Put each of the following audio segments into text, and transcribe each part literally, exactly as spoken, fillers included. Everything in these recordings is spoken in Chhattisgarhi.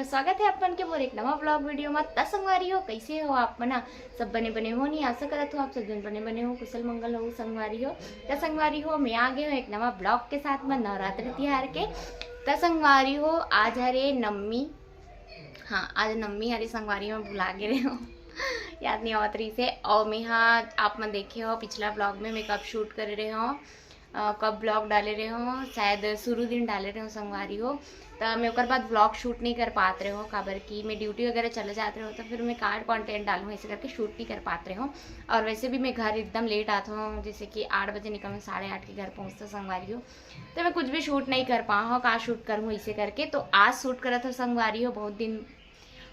स्वागत है आप मन के मोर एक नवा ब्लॉग वीडियो में। त संगवारी हो, कैसे हो आप मन? सब बने बने हो नहीं? आशा करत हो आप सब जन बने बने हो, कुशल मंगल हो संगवारी हो। त संगवारी हो, मैं आ गए हूँ एक नवा ब्लॉग के साथ में नवरात्रि तिहार के। त संगवारी हो, आज हरे नवमी। हाँ, आज नवमी हरे संगवारी हो, भुला गे रहे हो। याद नहीं आवत रही से। और मैं हाँ, आप मन देखे हो पिछला ब्लॉग में मैं कब शूट करे रहे हो, अ, कब ब्लॉग डाले रहे हो, शायद शुरू दिन डाले रहे हो संगवारी हो। त मैं ओकर बाद ब्लॉग शूट नहीं कर पात रहे हो, काबर कि मैं ड्यूटी वगैरह चले जात रहे हो, तो फिर मैं का कंटेंट डालूँ, ऐसे करके शूट नहीं कर पात रहे हो। और वैसे भी मैं घर एकदम लेट आत हूँ, जैसे कि आठ बजे निकलूँ, साढ़े आठ के घर पहुँचता संगवारी हो। तो मैं कुछ भी शूट नहीं कर पा हूँ, का शूट करूँ इसे करके। तो आज शूट करत हो संगवारी हो, बहुत दिन,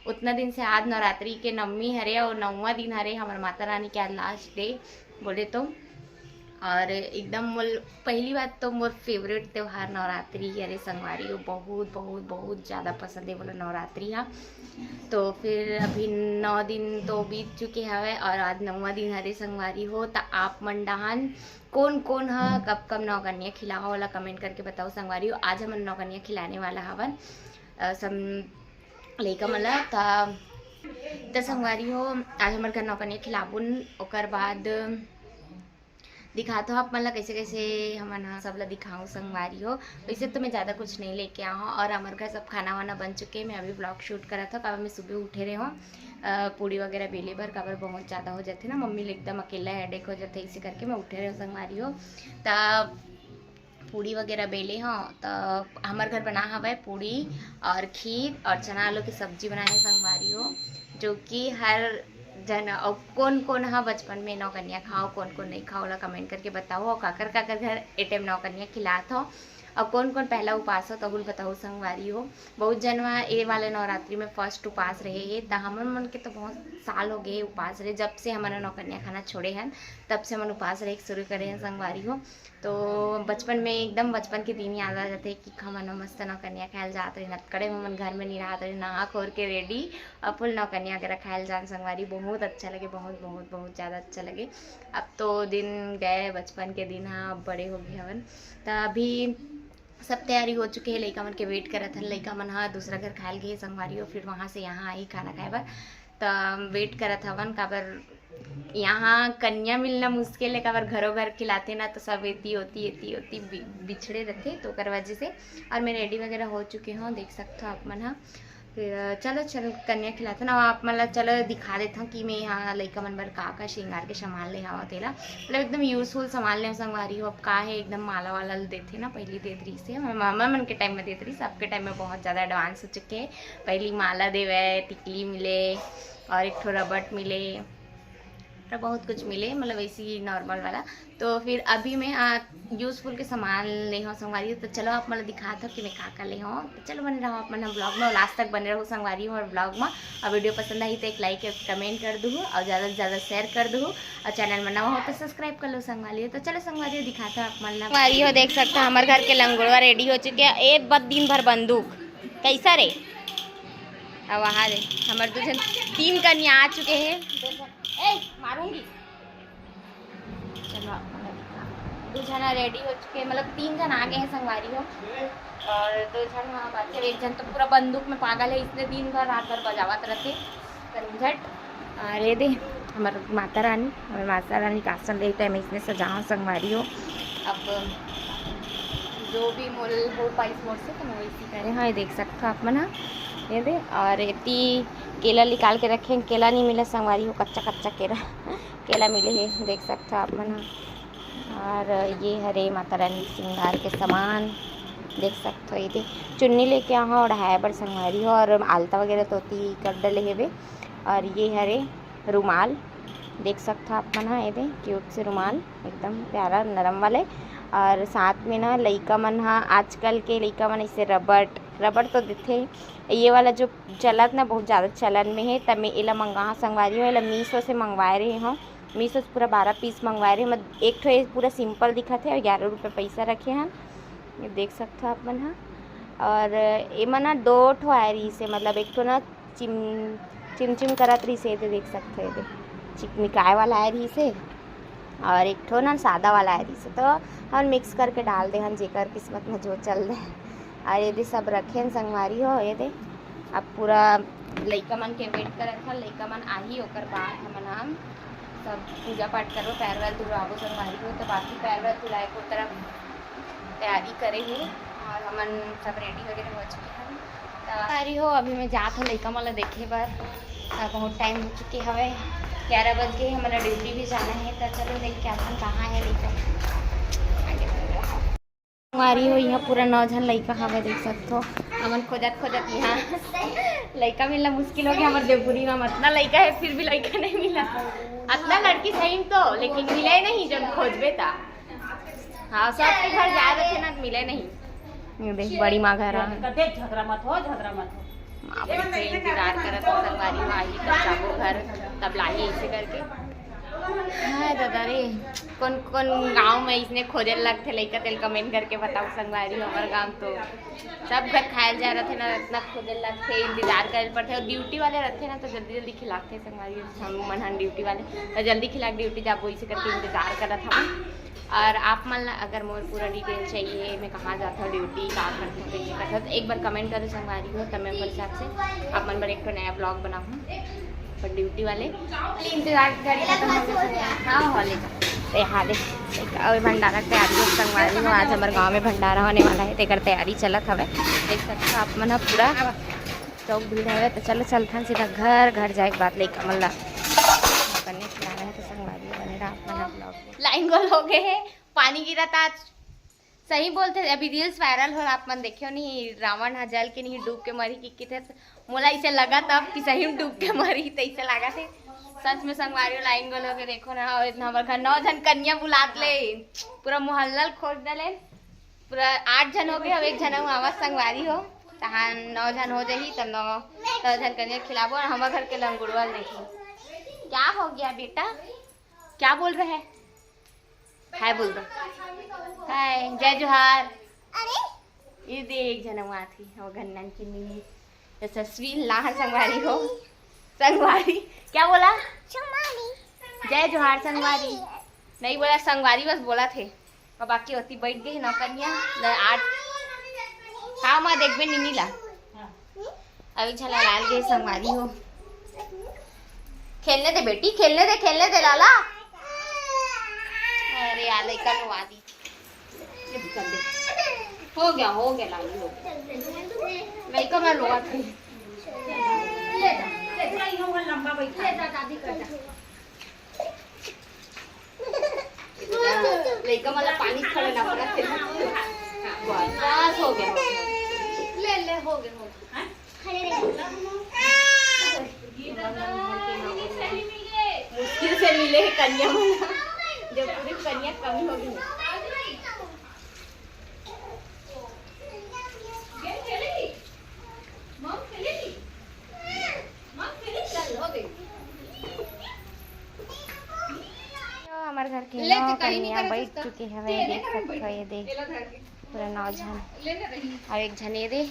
उतना दिन से आज नवरात्रि के नवमी हरे और नौवा दिन हरे, हमार माता रानी के आज लास्ट डे बोले तो। और एकदम मोल, पहली बात तो मोर फेवरेट त्योहार नवरात्रि हरे संगवारी हो, बहुत बहुत बहुत ज़्यादा पसंद है बोला नवरात्रि हा। तो फिर अभी नौ दिन तो बीत चुके हवे और आज नौवा दिन हरे संगवारी हो। त आप मन डहान कौन कौन हा कब कब नौकन्या खिलाओ वाला कमेंट करके बताओ संगवारी हो। आज हमन नौकन्या खिलाने वाला हवन, अ, सम लइका मन ला। त त संगवारी हो, आज हमर घर नौकन्या खिलाबुन, ओकर बाद दिखात हो आप मन ला कैसे कैसे हमन ह सब ला दिखाऊं संगवारी हो। वैसे तो मैं ज़्यादा कुछ नहीं लेके आ हूँ और हमर घर सब खाना वाना बन चुके। मैं अभी ब्लॉग शूट करत हूँ, काबर मैं सुबह उठे रहे हूँ, अ, पूड़ी वगैरह बेले बर, काबर बहुत ज़्यादा हो जाते ना, मम्मी ले एकदम अकेला हेडेक हो जाते, इसी करके मैं उठे रहे हूँ संगवारी हो। त पूड़ी वगैरह बेले हो, त हमर घर बना हवय पूड़ी और खीर और चना आलू की सब्जी बनाए संगवारी हो, जो कि हर जन, और कौन कौन हा बचपन में नौकन्या खाओ, कौन कौन नहीं खाओ, ओला कमेंट करके बताओ। और काकर काकर घर ए टाइम नौकन्या खिलात हो, और कौन कौन पहला उपास हो, तहुल बताओ संगवारी हो। बहुत जनवा ए वाले नवरात्रि में फर्स्ट उपास रहे हे, त हमन मन के तो बहुत साल हो गए उपास रहे, जब से हमन नौकन्या खाना छोड़े हन, तब से हमन उपास रहे शुरू करे हन संगवारी हो। तो बचपन में एकदम बचपन के दिन याद आ जाते कि हमन मस्त नौकन्या खायल जात रहे, नतकड़े में हमन घर में नहीं रहत रहे, नहा खोर के रेडी और फुल नौकन्या के रखायल जान संगवारी। बहुत अच्छा लगे, बहुत बहुत बहुत ज़्यादा अच्छा लगे। अब तो दिन गए, बचपन के दिन हा, अब बड़े हो गए हवन। त अभी सब तैयारी हो चुके हे, लइका मन के वेट करत हन। लइका मन हा दूसरा घर खायल गए संगवारी हो, फिर वहाँ से यहाँ आई खाना खाए बर। त वेट करत हवन, काबर यहाँ कन्या मिलना मुश्किल है, काबर घरों घर खिलाते ना, तो सब एती ओती एती ओती बि-, बिछड़े रहते, तो ओकर वजह से। और मैं रेडी वगैरह हो चुके हूँ, देख सकते हो आप मन हा। फिर चलो, चल कन्या खिलाते ना, आप मन ला चलो दिखा देता हूँ कि मैं यहाँ लइका मन बर का का श्रृंगार के सामान ले हवा तेला, मतलब एकदम यूजफुल सामान ले संगवारी हो। अब का है, एकदम माला वाला देते ना, पहली देत रही से, हमर मामा मन के टाइम में देत रही, सबके टाइम में बहुत ज़्यादा एडवांस हो चुके हैं। पहली माला देवे, टिकली मिले और एक ठो रबट मिले, तो बहुत कुछ मिले, मतलब ऐसे ही नॉर्मल वाला। तो फिर अभी मैं यूजफुल के सामान ले हूँ संगवारी हो। तो चलो आप मन ला दिखात हूँ कि मैं का का ले हूँ। तो चलो बने रहो आप मन ब्लॉग में, लास्ट तक बने रहो संगवारी हो और ब्लॉग में। और वीडियो पसंद आई तो एक लाइक, एक कमेंट कर दू और ज़्यादा से ज़्यादा शेयर कर दू, और चैनल में नवा हो तो सब्सक्राइब कर लो संगवारी हो। तो चलो संगवारी हो, दिखात हूँ आप मन ला। संगवारी हो, देख सकते हो हमारे घर के लंगोड़वा रेडी हो चुके हैं। ए बद दिन भर बंदूक कैसा रे? अब वहाँ रे, हमारे दो जन, तीन कन्या आ चुके हैं। ए, मारूंगी। चलो, आप मन ला दिखा। दो जना रेडी हो चुके हैं, मतलब तीन जन आ गए हैं संगवारी हो, और दो जन वहाँ बाकी, एक जन तो पूरा बंदूक में पागल है, इसने दिन भर रात भर बजावत रहते झंझट। और ये दे, हमार माता रानी, हमार माता रानी के आसन ले टाइम इसने सजाओ संगवारी हो। अब जो भी मोल हो पाइस मोर से, तो मैं वैसी करे। हाँ, ये देख सकते हो आप मन हा, ये दे। और एती केला निकाल के रखे, केला नहीं मिला संगवारी हो, कच्चा कच्चा केला, केला मिले है, देख सकते हो आप मन हा। और ये हरे माता रानी के श्रृंगार के सामान, देख सकते हो। ये दे, चुन्नी लेके आहा ओढ़ाए बर संगवारी हो, और आलता वगैरह तोती कर डले हेबे। और ये हरे रुमाल, देख सकते हो आप मन हा, ये दे क्यूट से रुमाल, एकदम प्यारा नरम वाले। और साथ में ना लइका मन हा, आजकल के लइका मन ऐसे रबड़, रबड़ तो देथे, ये वाला जो चलत ना बहुत ज़्यादा चलन में है, तब मैं एला मंगा संगवारी हो, एला मीशो से मंगवाए रहे हो। मीशो से पूरा बारह पीस मंगवाए रहे, मतलब एक ठो ये पूरा सिंपल दिखत है और ग्यारह रुपये पैसा रखे हन, ये देख सकते हो आप मन हा। और एमा ना दो ठो आए रही से, मतलब एक ठो ना चिम चिमचिम करत रही से, ये देख सकते हो, ये दे चिकमिकाए वाला आए रही से, और एक ठो ना सादा वाला आए रही से, तो हम मिक्स करके डाल दे हन, जेकर किस्मत में जो चल दे। और ये दे सब रखे हन संगवारी हो, ये दे अब पूरा लइका मन के वेट करत हन, लइका मन आही, ओकर बाद हमन हम सब पूजा पाठ करबो, पैर वैर धुलाबो संगवारी हो। तो बाकी पैर वैर धुलाए के तरफ तैयारी करे हे और हमन सब रेडी वगैरह हो चुके हन। तो तैयारी हो, अभी मैं जात हूँ लइका मन ला देखे बर। अ, बहुत टाइम हो चुके हवे, ग्यारह बज गए, हमन ला ड्यूटी भी जाना है। तो चलो देख के आथन कहाँ है लइका। संगवारी हो, यहाँ पूरा नौ झन लइका हवे, देख सकथो। हमन खोजत खोजत यहाँ लइका मिलना मुश्किल हो गया। हमर देवपुरी में अतना लइका है, फिर भी लइका नहीं मिला। अतना लड़की सही में तो, लेकिन मिले नहीं जब खोजबे ता। हाँ, सबके घर जाए रहे ना, मिले नहीं। ये देख, बड़ी माँ घर आ। कते झगड़ा मत हो, झगड़ा मत हो। माँ बहन के इंतजार करत हो, संगवारी हो, आही तब जाबो घर, तब लाही ऐसे करके। हाय दादा रे, कौन कौन गांव में इसने खोजे लगथे लइका, तेल कमेंट करके बताओ संगवारी हो। हमर गांव तो सब घर खायल जा रहे ना, इतना खोजे लगथे, इंतजार करे पड़थे। और ड्यूटी वाले रहथे ना तो जल्दी जल्दी खिलाते संगवारी हो। हम मन हन ड्यूटी वाले तो जल्दी खिला के ड्यूटी जाबो, इसे करके इंतजार करत हवन। और आप मन ला अगर मोर पूरा डिटेल चाहिए, मैं कहाँ जाता हूँ ड्यूटी, का करता हूँ, कैसे करता हूँ, तो एक बार कमेंट करो संगवारी हो, तब मैं ओकर हिसाब से आप मन बर एक ठो नया ब्लॉग बनाहूँ। पर ड्यूटी वाले इंतजार करी खत्म हो गया। हाँ, हो ले जा। ए, हाँ, देख, एक अउ भंडारा के तैयारी हो संगवारी हो। आज हमर गांव में भंडारा होने वाला है, तेकर तैयारी चलत हवे। देख सकते हो आप मन ह पूरा चौक भीड़ हवे। तो चलो चलथन सीधा घर, घर जाए के बाद लइका मन ला कन्या खिलाना है। तो संगवारी बने रहा आप मन ह ब्लॉग में। लाइन गोल हो गए है, पानी गिरत आज। सही बोलथे, अभी रील्स वायरल हो, आप मन देखियो नहीं, रावण ह जल के नहीं डूब के मरी कि किथे। मोला इसे लगा तब कि सही में डूब के मरी, तो इसे लगा थे। सच में संगवारी हो, लाइन गोल हो के देखो ना, और इतना हमर घर नौ झन कन्या बुलात ले, पूरा मोहल्ला ल खोज डले, पूरा आठ झन हो गए, अब एक झन अउ आवा संगवारी हो, तहाँ नौ झन हो जाही, तब नौ, नौ झन कन्या खिलाबो, और हमर घर के लंगुड़वा ल देखो। क्या हो गया बेटा, क्या बोल रहे हैं? हाय बोल दो। हाय, जय जोहार। अरे, ये दे एक झन अउ आत ही, वो गन्नन की मिनी। ये ससुरी लाहर संगवारी हो। संगवारी, क्या बोला? संगवारी। जय जोहार संगवारी। नहीं बोला संगवारी, बस बोला थे। और बाकी होती बैठ गई नौकरियाँ। ले आठ। हाँ, माँ देखबे नीनी ला। अभी झला लाल गए संगवारी हो। खेलने दे बेटी, खेलने दे, खेलने दे लाला। अरे यार, लइका रोवा दी। हो गया, हो गया लाली, हो गया। लइका मैं रोवा थी। ले जा, ले जा, ये वो लंबा बैठा। ले जा, दादी कर जा। लइका मला पानी खड़े ना पड़ा थे। हाँ, बस, बस हो गया, हो गया। ले, ले, हो गया, हो गया। खड़े रह। मुश्किल से मिले है कन्या मला, जब पूरी कन्या कमी हो गई। हमारे घर के ले, नौ तो कहीं नहीं कन्या करे बैठ सकता। चुके हवे, देख सकते हो, ये देख, पूरा नौ झन। ले ना रही। और एक झन ये दे,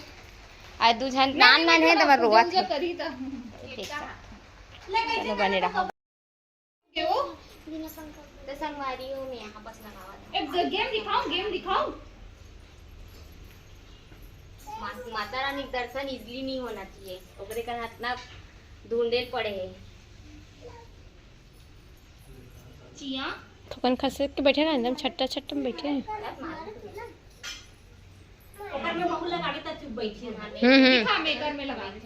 और दू झन नान नान है, तो मैं रोवा थे। करी था। देख सकते हो। चलो, बने रहो। के वो? तो संगवारी हो, मैं यहाँ बस लगावा था। एक ग-, गेम दिखाओ, गेम दिखाओ। मा-, माता रानी के दर्शन इजली नहीं होना चाहिए, ओकरे कारण इतना ढूंढे पड़े है। चिया? थोकन खसक के बैठे ना, एकदम छट्टा छट्टा में बैठे हैं। ओकर में महू लगा के तब चुप बैठी है। हम्म, हम्म। दिखा, मेकर में लगा दे।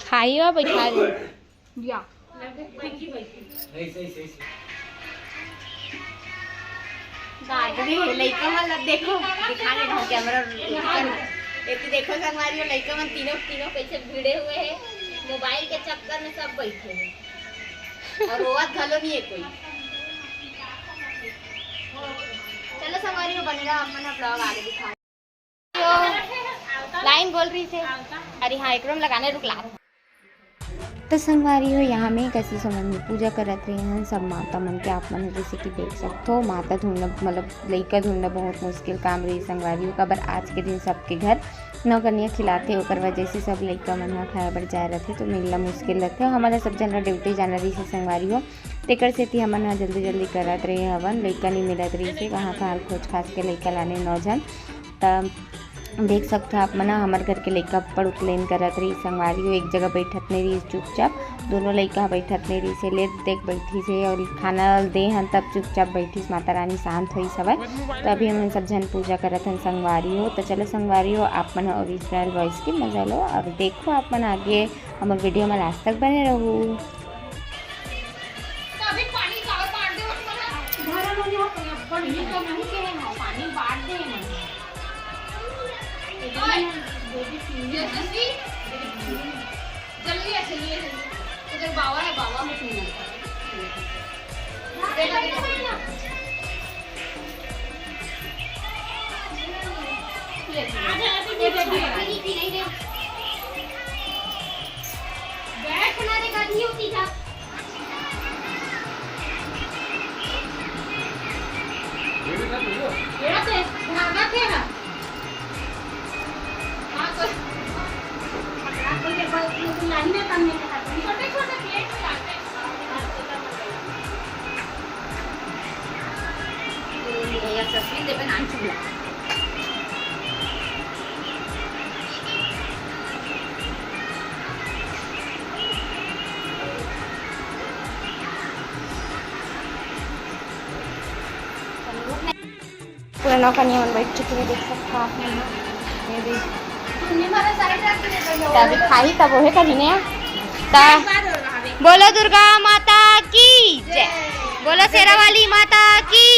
खाई हो, बैठा दे। या। दादरी हो, लइका मन ला देखो, दिखा दे रहा कैमरा। एती देखो संगवारी हो, लइका मन तीनों, तीनों कैसे भिड़े हुए हैं, मोबाइल के चक्कर में सब बैठे हैं और रोवत घलो नहीं है कोई। चलो संगवारी हो, बने रहा, अपन ब्लॉग आगे दिखा। लाइन बोल रही थे। अरे हाँ, एकरो में लगाने रुक ला। तो संगवारी हो, यहाँ में कसी समझ में पूजा करत रहे हैं सब माता मन के। आप मन जैसे कि देख सकते हो, माता ढूंढना, मतलब लइका ढूंढना बहुत मुश्किल काम रही संगवारी हो। काबर आज के दिन सबके घर नौ कन्या खिलाते, ओकर वजह से सब लइका मन ह खाए बर जाए रहते, तो मिलना मुश्किल रहते। हमारा सब जन ड्यूटी जाना रही से संगवारी हो, तेकर सेती हमन ह जल्दी जल्दी करत रहे हवन। लइका नहीं मिलत रही से, कहाँ कहाँ खोज खास के लइका लाने नौ झन। त देख सकथो आप मन ह, हमर घर के लइका अब्बड़ उतलेन करत रहिस संगवारी हो, एक जगह बइठत नइ रहिस चुपचाप, दोनों लइका ह बइठत नइ रहिस हे, ले देख बइठिस हे अउ खाना दे हन तब चुपचाप बइठिस, माता रानी शांत होइस हवय। तो अभी हमन सब झन पूजा करत हन संगवारी हो। तो चलो संगवारी हो, आप मन ह ओरिजिनल वॉइस के मजा लो अउ देखो आप मन आगे हमर वीडियो में लास्ट तक बने रहू। तो अभी पानी का बांट दे, मतलब, घर में नहीं हो, तो अब्बड़ नहीं तो नहीं के हैं, पानी बांट दे मन। इधर में बेबी पी ले। जल्दी आ, जल्दी आ, जल्दी। इधर बाबा है, बाबा को पीना है। देखो, देखो। ले, आ जा, आ जा, ये देखो। बैठ ना रे, गंदी होती जा। ये तो भागत है ना। हाँ, तो छोटे छोटे प्लेट में लाते हैं। भैया ससुर देवे नान चूल्हा। पूरा नौकनिया मन बैठ चुके हैं, देख सकते हो आप मन। ये देख। तो अभी खाही तब ओहे करी ने। ता बोलो दुर्गा माता की जय, बोलो शेरा वाली माता की।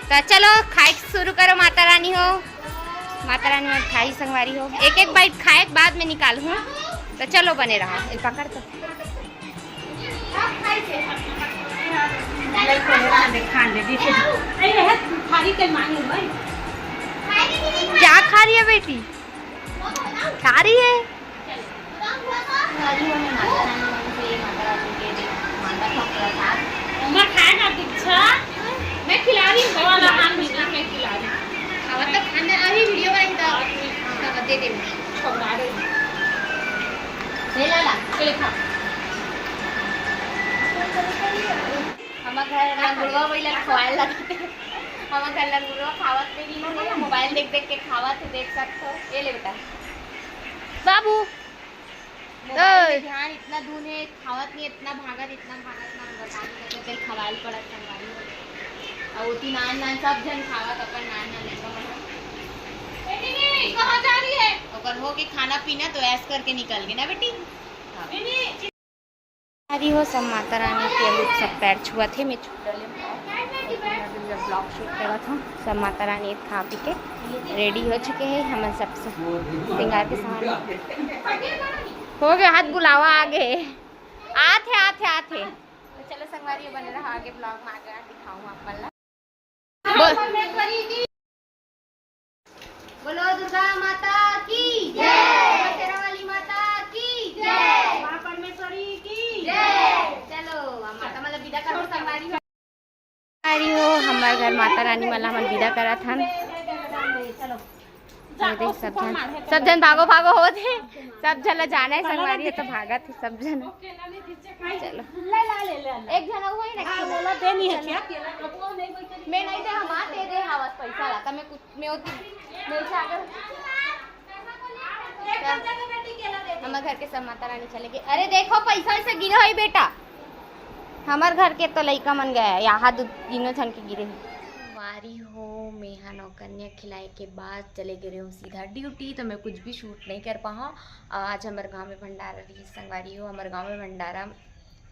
तो चलो खाए शुरू करो माता रानी हो। माता रानी मन खाही संगवारी हो, एक एक बाइट खाए के बाद में निकालहूँ। तो चलो बने रहा, ए पकड़ तो। क्या खा रही है बेटी? खा रही है। मैं खिला रही हूँ, मैं खिला रही हूँ, मैं खिला रही हूँ। अब तो खाना अभी वीडियो बनाई तो दे दे। ले ला ला, ले खा। हमर घर लंगुरवा वही लग खवाए लगते। हमर घर लंगुरवा खावत में गिन के, मोबाइल देख देख के खावत है, देख सकते हो। ये ले बेटा। बाबू। मोबाइल में ओए। ध्यान इतना दून है, खावत नहीं, इतना भागत, इतना भागत ना, बता नहीं सकते, पहले खवाल पड़त संगवारी हो। और उती नान नान सब जन खावत, अपन नान नान लड़का मन। बेटी नहीं, कहाँ जा रही है? ओकर हो के खाना पीना तो ऐस करके निकल गए ना बेटी। हाँ। नहीं, नहीं। अरे हो सब माता रानी के लुक सब पैर छुआ थे, मैं छू डाले। जब ब्लॉग शूट करा था सब माता रानी खा पी के रेडी हो चुके हैं। हमन सब से श्रृंगार के सामान हो गए, हाथ बुलावा आ गए, आथे आथे आथे। तो चलो संगवारी बने रहा, आगे ब्लॉग में आगे दिखाऊँ आप मन ला। बोल। बोलो दुर्गा माता की जय। बोलो शेरा वाली माता की जय। माँ परमेश्वरी की जय। चलो, अब माता मतलब विदा करो संगवारी हो। संगवारी हो, हमार घर माता रानी मला हमन विदा करत हन। चलो। ये देख सब जन, सब जन भागो भागो होत हे, सब जन ला जाना है संगवारी हो तो भागत हे सब जन। चलो। ले ला, ले ले। एक जन हुआ ही ना। हाँ, बोला दे नहीं है क्या? मैं नहीं दे, हम आते दे हवस पैसा ला, त मैं कुछ, मैं होती, मैं उसे आगे। हमर घर के सब माता रानी चले गए। अरे देखो, पैसा वैसा गिरे होई बेटा, हमर घर के तो लइका मन गए, यहाँ दू तीनों झन के गिरे हे। वारी हो, मेहा नौकन्या खिलाए के बाद चले गए रहूँ सीधा ड्यूटी, तो मैं कुछ भी शूट नहीं कर पाऊँ। आज हमर गाँव में भंडारा रही संगवारी हो, हमर गाँव में भंडारा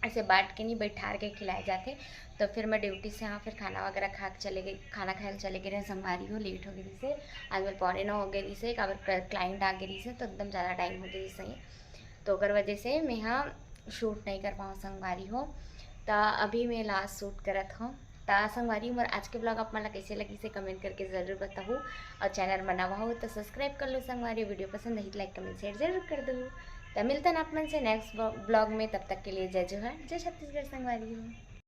ऐसे बांट के नहीं, बैठार के खिलाए जाथे। तो फिर मैं ड्यूटी से, हाँ, फिर खाना वगैरह खा के चले गई, खाना खाए चले गए रहे संगवारी हो, लेट हो गई से। आज मेरे पौने नौ हो गए से, काबर क्लाइंट आ गए से, तो एकदम ज़्यादा टाइम हो गई सही, तो ओकर वजह से मैं हाँ शूट नहीं कर पाऊँ संगवारी हो। तो अभी मैं लास्ट शूट करत हूँ। त संगवारी, मोर आज के ब्लॉग आप मन ला कैसे लगी से कमेंट करके जरूर बताहू, और चैनल में नवा हो तो सब्सक्राइब कर लो संगवारी। वीडियो पसंद आई तो लाइक कमेंट शेयर जरूर कर दो। त मिलता ना आप मन से नेक्स्ट ब्लॉग में, तब तक के लिए जय जोहार, जय छत्तीसगढ़ संगवारी हो।